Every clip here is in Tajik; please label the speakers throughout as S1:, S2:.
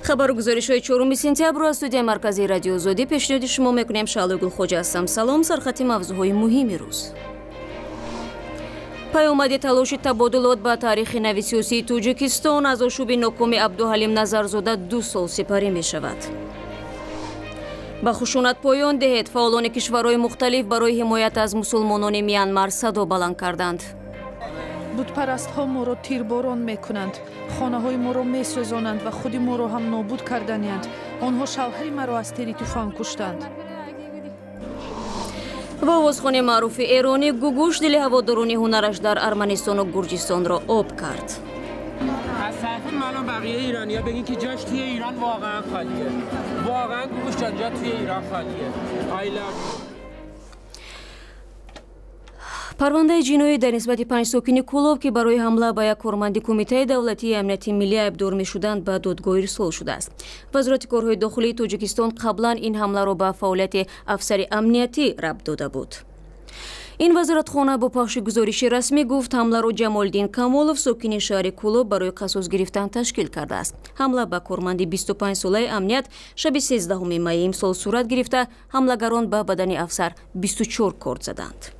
S1: Хабару гузоришҳои 4 сентябрро аз студияи марказии Радио Озодӣ пешниҳоди шумо мекунем. Шаҳлои Гулхоҷа ҳастам. Салом. Сархати мавзӯъҳои муҳими рӯз. Паёмади талоши табодулот ба таърихи нави сиёсии Тоҷикистон аз ошӯби нокоми Абдуҳалим Назарзода 2 сол сипарӣ мешавад. Ба хушунат поён диҳед. Фаъолони кишварҳои мухталиф барои ҳимоят аз мусулмонони Мянмар садо баланд карданд.
S2: Бутпарастҳо моро тирборон мекунанд, хонаҳои моро месӯзонанд ва худи моро ҳам нобуд карданианд. Онҳо шавҳари маро аз тири туфанг куштанд.
S1: Ва овозхони маъруфи эронӣ Гугуш дили ҳаводорони ҳунараш дар Арманистону Гурҷистонро об кард.
S3: از طرف من و بقیه ایرانیا بگین که جاش توی ایران واقعا خالیه. واقعا گوگوش جان جا توی ایران خالیه. I love you.
S1: Парвандаи ҷиноӣ дар нисбати 5 сокини Кӯлоб, ки барои ҳамла ба як корманди Кумитаи давлатии амнияти миллӣ айбдор мешуданд, ба додгоҳ ирсол шудааст. Вазорати корҳои дохилии Тоҷикистон қаблан ин ҳамларо ба фаъолияти афсари амниятӣ рабт дода буд. Ин вазоратхона бо пахши гузориши расмӣ гуфт, ҳамларо Ҷамолиддин Камолов, сокини шаҳри Кӯлоб, барои қасос гирифтан ташкил кардааст. Ҳамла ба корманди 25-солаи амният шаби 13 майи имсол сурат гирифта, ҳамлагарон ба бадани афсар 24 корд заданд.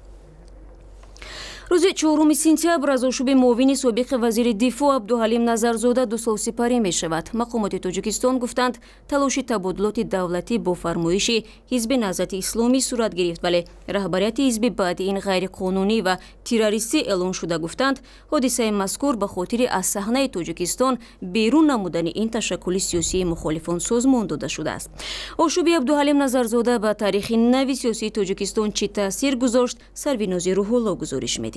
S1: Рӯзи 4 сентябр аз ошӯби муовини собиқи вазири дифоъ Абдуҳалим Назарзода 2 сол сипарӣ мешавад. Мақомоти Тоҷикистон гуфтанд, талоши табодулоти давлатӣ бо фармоиши Ҳизби Наҳзати Исломӣ сурат гирифт, вале раҳбарияти ҳизби баъди ин ғайриқонунӣ ва террористӣ эълон шуда гуфтанд, ҳодисаи мазкур ба хотири аз саҳнаи Тоҷикистон берун намудани ин ташаккули сиёсии мухолифон созмон дода шудааст. Ошӯби Абдуҳалим Назарзода ба таърихи нави сиёсии Тоҷикистон чӣ таъсир гузошт, Сарвинози Рӯҳулло гузориш медиҳад.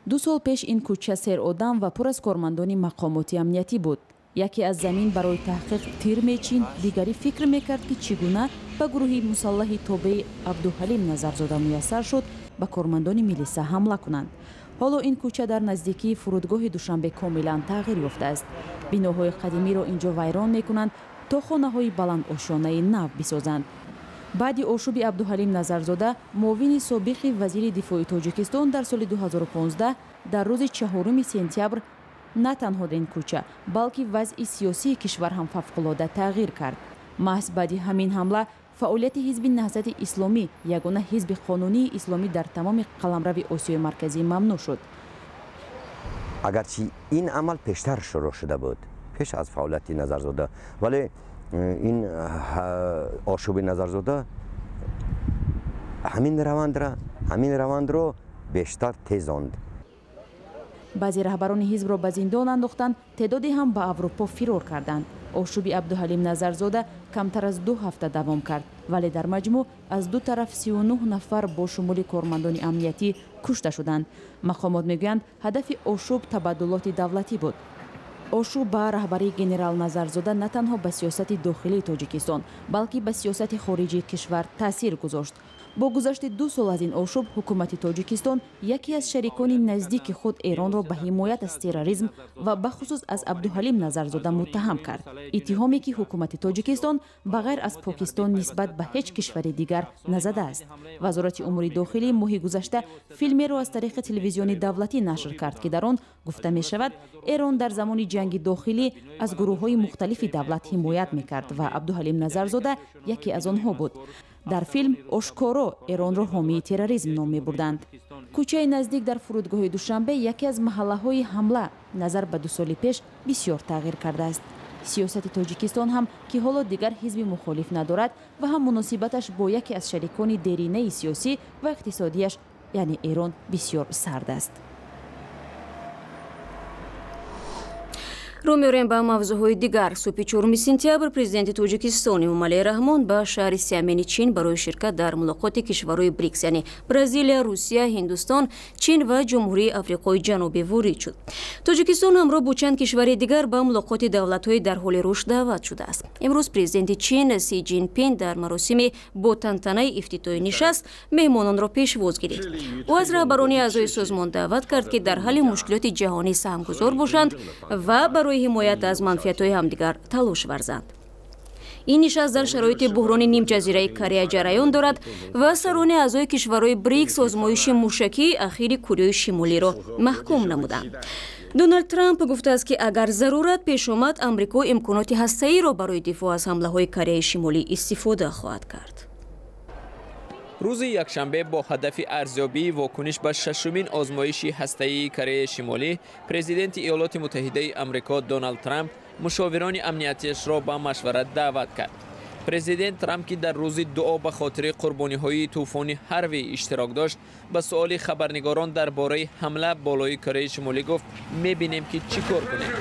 S4: 2 сол пеш ин кӯча серодам ва пур аз кормандони мақомоти амниятӣ буд. Яке аз замин барои таҳқиқ тир мечин, дигари фикр мекард, ки чӣ гуна ба гурӯҳи мусаллаҳи тобеи Абдуҳалим Назарзода муяссар шуд ба кормандони милиса ҳамла кунанд. Ҳоло ин кӯча дар наздикии фурудгоҳи Душанбе комилан тағйир ёфтааст. Биноҳои қадимиро инҷо вайрон мекунанд, то хонаҳои баландошёнаи нав бисозанд. Баъди ошӯби Абдуҳалим Назарзода, муовини собиқи вазири дифои Тоҷикистон дар соли 2015 дар рӯзи 4 сентябр на танҳо ин кӯча, балки вазъи сиёсии кишвар ҳам фавқулода тағйир кард. Маҳз баъди ҳамин ҳамла фаъолияти Ҳизби Наҳзати Исломӣ, ягона ҳизби қонунии исломӣ дар тамоми қаламрави Осиёи Марказӣ, мамнӯъ шуд.
S5: Агарчи ин амал пештар шурӯъ шуда буд, пеш аз фаъолияти Назарзода, вале ин ошӯби Назарзода ҳамин равандро бештар тезонд.
S4: Баъзе раҳбарони ҳизбро ба зиндон андохтанд, теъдоде ҳам ба Аврупо фирор карданд. Ошӯби Абдуҳалим Назарзода камтар аз 2 ҳафта давом кард, вале дар маҷмӯъ аз ду тараф 39 нафар бо шумули кормандони амниятӣ кушта шуданд. Мақомот мегӯянд, ҳадафи ошӯб табаддулоти давлатӣ буд. Ошӯб ба раҳбарии генерал Назарзода на танҳо ба сиёсати дохилии Тоҷикистон, балки ба сиёсати хориҷии кишвар таъсир гузошт. Бо гузашти 2 сол аз ин ошӯб, ҳукумати Тоҷикистон яке аз шарикони наздики худ Эронро ба ҳимоят аз терроризм ва бахусус аз Абдуҳалим Назарзода муттаҳам кард. Иттиҳоме, ки ҳукумати Тоҷикистон ба ғайр аз Покистон нисбат ба ҳеҷ кишвари дигар назадааст. Вазорати умури дохилӣ моҳи гузашта филмеро аз тариқи телевизиони давлатӣ нашр кард, ки дар он гуфта мешавад, Эрон дар замони ҷанги дохилӣ аз гурӯҳҳои мухталифи давлат ҳимоят мекард ва Абдуҳалим Назарзода яке аз онҳо буд. Дар филм ошкоро Эронро ҳомии терроризм ном мебурданд. Кӯчаи наздик дар фурудгоҳи Душанбе яке аз маҳаллаҳои ҳамла назар ба 2 соли пеш бисёр тағйир кардааст. Сиёсати Тоҷикистон ҳам, ки ҳоло дигар ҳизби мухолиф надорад ва ҳам муносибаташ бо яке аз шарикони деринаи сиёсӣ ва иқтисодиаш, яъне Эрон, бисёр сард аст.
S1: Рӯ меорем ба мавзӯъҳои дигар. Субҳи 4 сентябр президенти Тоҷикистон Эмомалӣ Раҳмон ба шаҳри Сиамени Чин барои ширкат дар мулоқоти кишварҳои БРИКС, яъне Бразилия, Русия, Ҳиндустон, Чин ва Ҷумҳурии Африқои Ҷанубӣ ворид шуд. Тоҷикистон ҳамроҳ бо чанд кишвари дигар ба мулоқоти давлатҳои дар ҳоли рушд даъват шудааст. Имрӯз президенти Чин Си Ҷинпин дар маросими бо тантанаи ифтитоҳи нишаст меҳмононро пешвоз гирифт. Ӯ аз раҳбарони аъзои созмон даъват кард, ки дар ҳалли мушкилоти ҷаҳонӣ саҳмгузор бошанд ва барои ҳимоят аз манфиатҳои ҳамдигар талош варзанд. Ин нишаст дар шароити буҳрони нимҷазираи Корея ҷараён дорад ва сарони аъзои кишварҳои БРИКС озмоиши мушакии ахири Кореяи Шимолиро маҳкум намуданд. Доналд Трамп гуфтааст, ки агар зарурат пеш омад, Амрико имконоти ҳастаиро барои дифоъ аз ҳамлаҳои Кореяи Шимолӣ истифода хоҳад кард.
S6: Рӯзи якшанбе бо ҳадафи арзёбии вокуниш ба шашумин озмоиши ҳастаии Кореяи Шимолӣ, президенти Иёлоти Муттаҳидаи Амрико Доналд Трамп мушовирони амниятиашро ба машварат даъват кард. Президент Трамп, ки дар рӯзи дуо ба хотири қурбониҳои тӯфони Ҳарви иштирок дошт, ба суоли хабарнигорон дар бораи ҳамла болои Кореяи Шимолӣ гуфт: «Мебинем, ки чӣ кор кунем».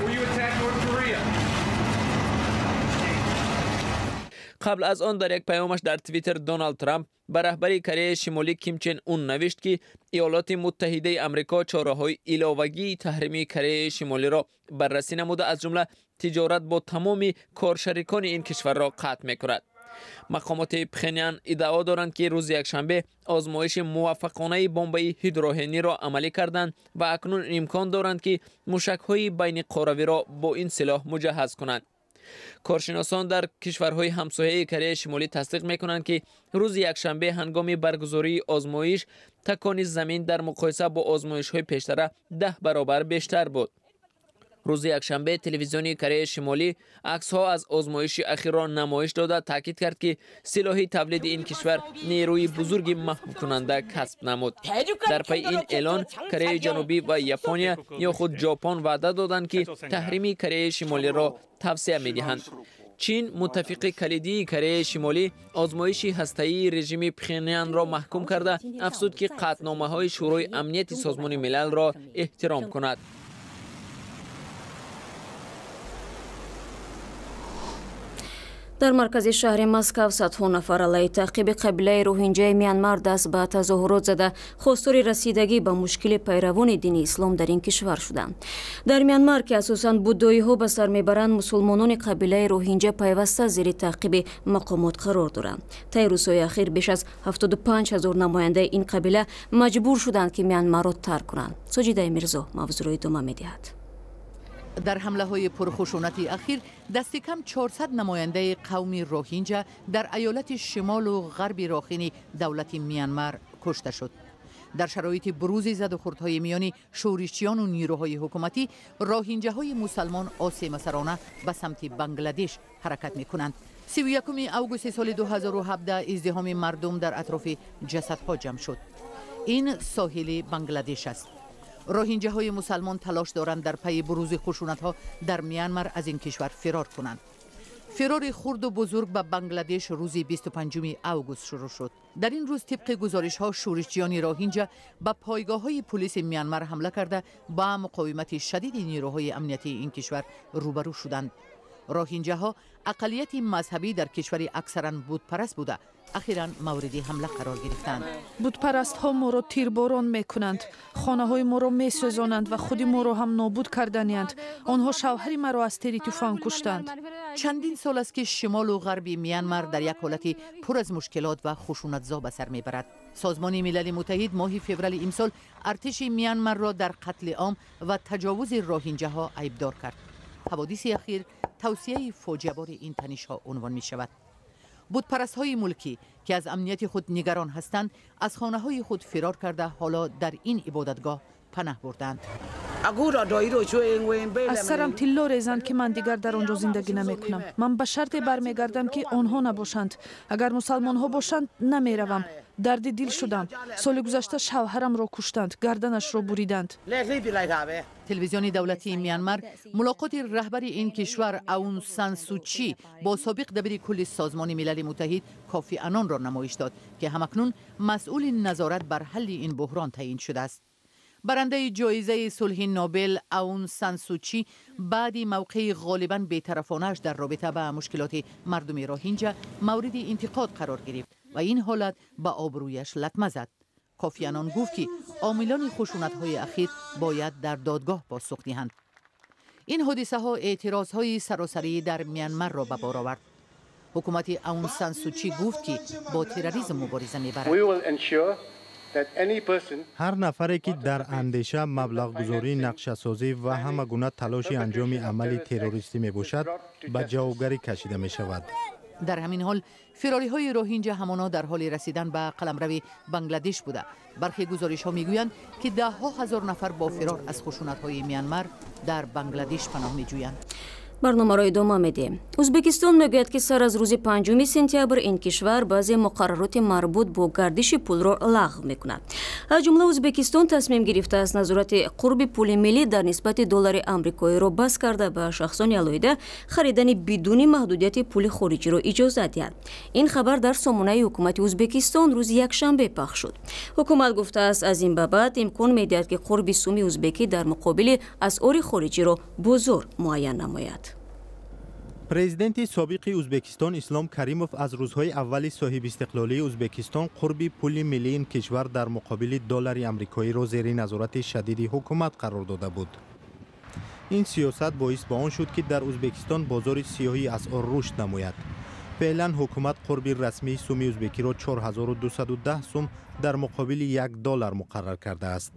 S6: Қабл аз он дар як паёмаш дар Твиттер Доналд Трамп ба раҳбари Кореяи Шимолӣ Ким Чен Ун навишт, ки Иёлоти Муттаҳидаи Амрико чораҳои иловагии таҳримии Кореяи Шимолиро баррасӣ намуда, аз ҷумла тиҷорат бо тамоми коршарикони ин кишварро қатъ мекунад. Мақомоти Пхенян иддао доранд, ки рӯзи якшанбе озмоиши муваффақонаи бомбаи ҳидрогениро амалӣ карданд ва акнун имкон доранд, ки мушакҳои байниқоравиро бо ин силоҳ муҷаҳҳаз кунанд. Коршиносон дар кишварҳои ҳамсояи Кореяи Шимолӣ тасдиқ мекунанд, ки рӯзи якшанбе ҳангоми баргузории озмоиш такони замин дар муқоиса бо озмоишҳои пештара 10 баробар бештар буд. Рӯзи якшанбе телевизиони Кореяи Шимолӣ аксҳо аз озмоиши ахирро намоиш дода, таъкид кард, ки силоҳи тавлиди ин кишвар нерӯи бузурги маҳвкунанда касб намуд. Дар пайи ин эълон Кореяи Ҷанубӣ ва Япония ё худ Ҷопон ваъда доданд, ки таҳрими Кореяи Шимолиро тавсия медиҳанд. Чин, муттафиқи калидии Кореяи Шимолӣ, озмоиши ҳастаии режими Пхенянро маҳкум карда, афзуд, ки қатъномаҳои Шӯрои Амнияти Созмони Милалро эҳтиром кунад.
S1: Дар маркази шаҳри Москав садҳо нафар алайҳи таъқиби қабилаи роҳинҷаи Мянмар даст ба тазоҳурот зада, хостори расидагӣ ба мушкили пайравони дини ислом дар ин кишвар шуданд. Дар Мянмар, ки асосан буддоиҳо ба сар мебаранд, мусулмонони қабилаи роҳинҷа пайваста зери таъқиби мақомот қарор доранд. Таи рӯзҳои ахир беш аз 75 ҳазор намояндаи ин қабила маҷбур шуданд, ки Мянмарро тарк кунанд. Соҷидаи Мирзо мавзӯъро идома медиҳад.
S7: Дар ҳамлаҳои пурхушунати ахир дасти кам 400 намояндаи қавми роҳинҷа дар аёлати шимолу ғарби Рохини давлати Мянмар кушта шуд. Дар шароити бурузи задухӯрдҳои миёни шӯришчиёну нирӯҳои ҳукуматӣ, роҳинҷаҳои мусалмон осемасарона ба самти Бангладеш ҳаракат мекунанд. 31 августи соли 2017 издиҳоми мардум дар атрофи ҷасадҳо ҷамъ шуд. Ин соҳили Бангладеш аст. Роҳинҷаҳои мусалмон талош доранд дар пайи бурузи хушунатҳо дар Мянмар аз ин кишвар фирор кунанд. Фирори хурду бузург ба Бангладеш рӯзи 25 август шурӯъ шуд. Дар ин рӯз, тибқи гузоришҳо, шӯришчиёни роҳинҷа ба пойгоҳҳои пулиси Мянмар ҳамла карда, ба муқовимати шадиди нирӯҳои амниятии ин кишвар рӯбарӯ шуданд. Роҳинҷаҳо ақаллияти мазҳабӣ дар кишвари аксаран будпараст буда, ахиран мавриди ҳамла қарор гирифтанд.
S2: Будпарастҳо моро тирборон мекунанд, хонаҳои моро месӯзонанд ва худи моро ҳам нобуд карданианд. Онҳо шавҳари маро аз тири тӯфанг куштанд.
S7: Чандин сол аст, ки шимолу ғарби Мянмар дар як ҳолати пур аз мушкилот ва хушунатзо ба сар мебарад. Созмони Милали Муттаҳид моҳи феврали имсол артиши Мянмарро дар қатли ом ва таҷовузи роҳинҷаҳо айбдор кард. Ҳаводиси ахир тавсияи фоҷиабори ин танишҳо унвон мешавад. Будпарастҳои мулкӣ, ки аз амнияти худ нигарон ҳастанд, аз хонаҳои худ фирор карда, ҳоло дар ин ибодатгоҳ панаҳ бурданд.
S2: Аз сарам тилло резанд, ки ман дигар дар он ҷо зиндагӣ намекунам. Ман ба шарте бармегардам, ки онҳо набошанд. Агар мусалмонҳо бошанд, намеравам. Дарди дил шудам. Соли гузашта шавҳарамро куштанд, гарданашро буриданд.
S7: Телевизиони давлатии Мянмар мулоқоти раҳбари ин кишвар Аун Сан Сучи бо собиқ дабири кулли Созмони Милали Муттаҳид Кофи Анонро намоиш дод, ки ҳамакнун масъули назорат бар ҳалли ин буҳрон таъин шудааст. Барандаи ҷоизаи сулҳи Нобел Аун Сан Сучи баъди мавқеи ғолибан бетарафонааш дар робита ба мушкилоти мардуми роҳинҷа мавриди интиқод қарор гирифт ва ин ҳолат ба обрӯяш латма зад. Кофи Анон гуфт, ки омилони хушунатҳои ахир бояд дар додгоҳ посух диҳанд. Ин ҳодисаҳо эътирозҳои саросарӣ дар Мянмарро ба бор овард. Ҳукумати Аун Сан Сучи гуфт, ки бо терроризм мубориза мебарад.
S8: Ҳар нафаре, ки дар андеша, маблағгузорӣ, нақшасозӣ ва ҳама гуна талоши анҷоми амали террористӣ мебошад, ба ҷавобгарӣ кашида мешавад.
S7: дар ҳамин ҳол фирориҳои роҳинҷа ҳамоно дар ҳоли расидан ба қаламрави Бангладеш буда. Бархе гузоришҳо мегӯянд, ки даҳҳо ҳазор нафар бо фирор аз хушунатҳои Мянмар дар Бангладеш паноҳ меҷӯянд.
S1: Барномаро идома медиҳем. Ӯзбекистон мегӯяд, ки сар аз рӯзи 5 сентябр ин кишвар баъзе муқаррароти марбут бо гардиши пулро лағв мекунад. Аз ҷумла Ӯзбекистон тасмим гирифтааст назорати қурби пули миллӣ дар нисбати доллари амрикоиро бас карда ба шахсони алоҳида харидани бидуни маҳдудияти пули хориҷиро иҷозат диҳад. Ин хабар дар сомонаи ҳукумати Ӯзбекистон рӯзи якшанбе пахш шуд. Ҳукумат гуфтааст, аз ин ба баъд имкон медиҳад, ки қурби суми ӯзбекӣ дар муқобили асъори хориҷиро бозор муайян намояд.
S8: Президенти собиқи Ӯзбекистон Ислом Каримов аз рӯзҳои аввали соҳибистиқлолии Ӯзбекистон қурби пули миллии ин кишвар дар муқобили доллари амрикоиро зери назорати шадиди ҳукумат қарор дода буд. Ин сиёсат боис ба он шуд, ки дар Ӯзбекистон бозори сиёҳии асъор рушд намояд. Феълан ҳукумат қурби расмии суми ӯзбекиро 4210 сум дар муқобили 1 доллар муқаррар кардааст.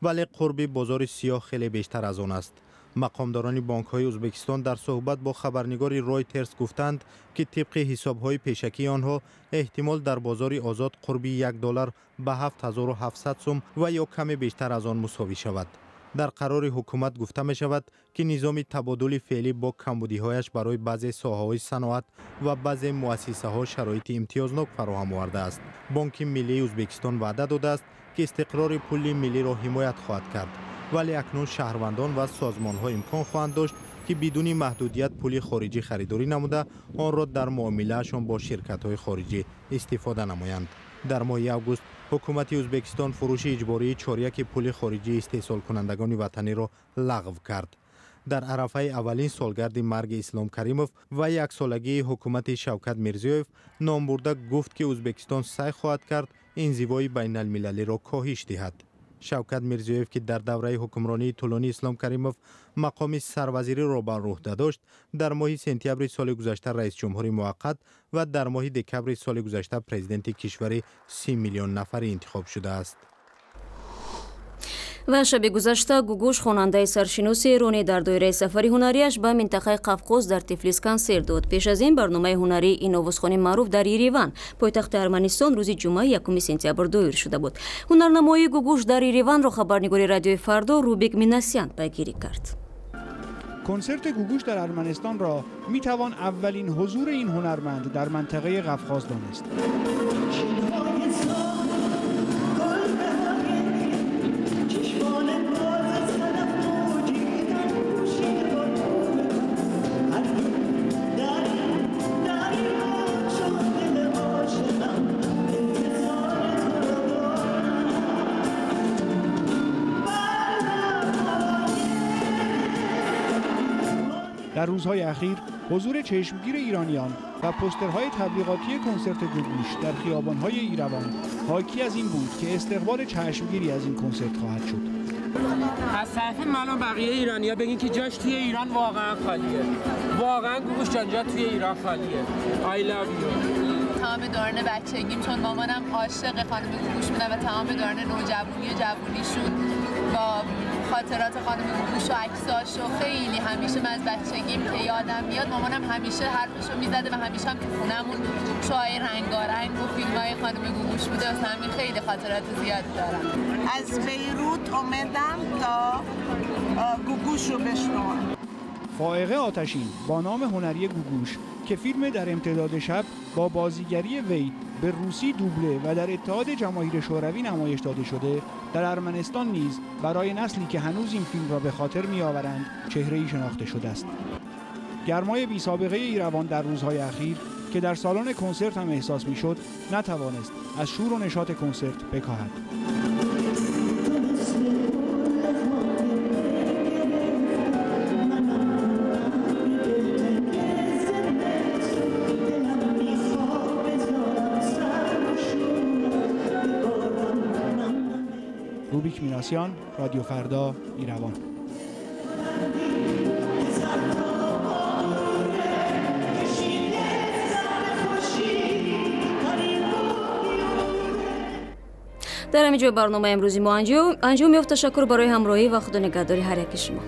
S8: Вале қурби бозори сиёҳ хеле бештар аз он аст. Мақомдорони бонкҳои Ӯзбекистон дар суҳбат бо хабарнигори Ройтерс гуфтанд, ки тибқи ҳисобҳои пешакии онҳо эҳтимол дар бозори озод қурби 1 доллар ба 7700 сум ва ё каме бештар аз он мусовӣ шавад. Дар қарори ҳукумат гуфта мешавад, ки низоми табодули феълӣ бо камбудиҳояш барои баъзе соҳаҳои саноат ва баъзе муассисаҳо шароити имтиёзнок фароҳам овардааст. Бонки миллии Ӯзбекистон ваъда додааст, ки истиқрори пули миллиро ҳимоят хоҳад кард. Вале акнун шаҳрвандон ва созмонҳо имкон хоҳанд дошт, ки бидуни маҳдудият пули хориҷӣ харидорӣ намуда онро дар муомилаашон бо ширкатҳои хориҷӣ истифода намоянд. Дар моҳи август ҳукумати Ӯзбекистон фурӯши иҷбории чоряки пули хориҷии истеҳсолкунандагони ватаниро лағв кард. Дар арафаи аввалин солгарди марги Ислом Каримов ва яксолагии ҳукумати Шавкат Мирзиёев номбурда гуфт, ки Ӯзбекистон сай хоҳад кард инзивои байналмилалиро коҳиш диҳад. Шавкат Мирзиёев, ки дар давраи ҳукмронии тӯлонии Ислом Каримов мақоми сарвазириро бар уҳда дошт, дар моҳи сентябри соли гузашта раисҷумҳури муваққат ва дар моҳи декабри соли гузашта президенти кишвари 30 миллион нафарӣ интихоб шудааст.
S1: Ва шаби гузашта Гугуш, хонандаи саршиноси эронӣ, дар доираи сафари ҳунарияш ба минтақаи Қавқоз дар Тифлис консерт дод. Пеш аз ин барномаи ҳунарии ин овозхони маъруф дар Ереван, пойтахти Арманистон, рӯзи ҷумъа 1 сентябр доир шуда буд. Ҳунарнамоии Гугуш дар Ереванро хабарнигори радиои Фардо Рубик Минасян пайгирӣ кард.
S9: کنسرت گوگوش در ارمنستان را می توان اولین حضور این هنرمند در منطقه قفقاز دانست. در روزهای اخیر حضور چشمگیر ایرانیان و پوسترهای تبلیغاتی کنسرت گوگوش در خیابان‌های ایروان حاکی از این بود که استقبال چشمگیری از این کنسرت خواهد شد.
S3: از طرف من و بقیه ایرانی‌ها بگین که جاش توی ایران واقعا خالیه. واقعا گوگوش جان جا توی ایران خالیه. I love you.
S10: تمام دوران بچگیم، چون مامانم عاشق خانم گوگوش بودن و تمام دوران نوجوانی و جوونیشون با خاطرات خانم گوگوش و عکساش و خیلی همیشه من از بچگیم که یادم میاد مامانم همیشه حرفشو میزده و همیشه هم تو خونمون شوهای رنگارنگ و فیلمای خانم گوگوش بوده و همین خیلی خاطرات زیاد دارم.
S11: از بیروت اومدم تا گوگوش رو بشنوم.
S9: فائقه آتشین با نام هنری گوگوش که فیلم در امتداد شب با بازیگری وی به روسی دوبله و در اتحاد جماهیر شوروی نمایش داده شده، در ارمنستان نیز برای نسلی که هنوز این فیلم را به خاطر می‌آورند چهره‌ای شناخته شده است. گرمای بی سابقه ایروان در روزهای اخیر که در سالن کنسرت هم احساس می‌شد، نتوانست از شور و نشاط کنسرت بکاهد. روبیک میناسیان، رادیو فردا، ایروان.
S1: Дар ҳамин ҷои барномаи имрӯзи мо анҷом ёфт. Ташаккур барои ҳамроҳӣ ва худонигаҳдори ҳар яки шумо.